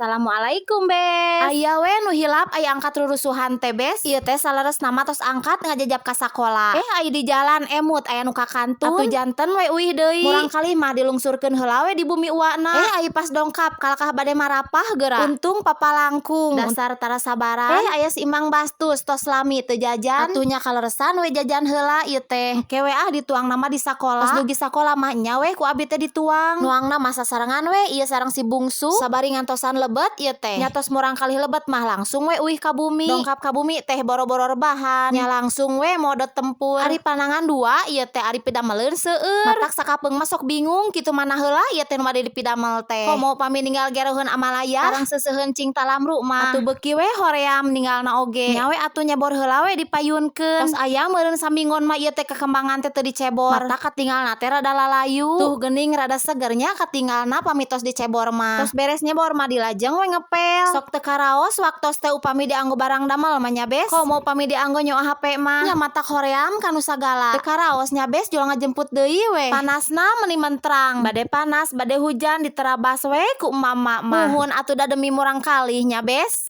Assalamualaikum, Bes. Aya we nu hilap aya angkat rurusuhan teh, Bes. Ieu teh saleresna mah tos angkat ngajajab ka sakola. Eh, aya di jalan emut aya nu kakantun. Atuh janten we uih deui. Murangkalih mah dilungsurkeun heula we di bumi uakna. Eh, aya pas dongkap kalakah bade marapah geura. Untung papalangkung. Dasar tara sabaran. Eh, aya si Imang Bastus tos lami teu jajan. Atuh nya kaleresan we jajan heula ieu teh. Engke we ah dituangna mah di sakola. Tos dugi sakola mah nya we ku abi teh dituang. Nuangna mah sasarengan we ieu sareng si bungsu. Sabari ngantosan lebet ieu teh. Nya tos murangkalih lebet mah langsung we uih ka bumi. Dongkap ka bumi teh boro-boro rebahan. Nya langsung we modot tempur. Ari panangan dua ieu teh, ari pidameleun seueur. Matak sakapeung mah sok bingung kitu, mana heula ieu teh nu bade dipidamel teh. Komo upami ninggal geroheun amalaya sareng seuseuheun cing talamru mah. Atuh beuki we hoream ninggalna oge. Nya we atuh nyebor heula we dipayunkeun. Tos aya meureun saminggon mah ieu teh kekembangan teh teu dicebor. Matak katinggalna teh rada lalayu. Tuh geuning rada seger nya katinggalna pami tos dicebor mah. Tos beres nyebor mah dilajeng we ngepel. Sok teu karaos waktos teh upami dianggo barang damel mah nya, Bes. Komo upami dianggo nyoa HP mah. Nya matak hoream kanu sagala. Teu karaos nya, Bes, jual ngajemput deui we. Panasna meuni mentrang. Bade panas bade hujan diterabas we ku emak-emak mah. Muhun atuh da demi murangkalih nya, Bes.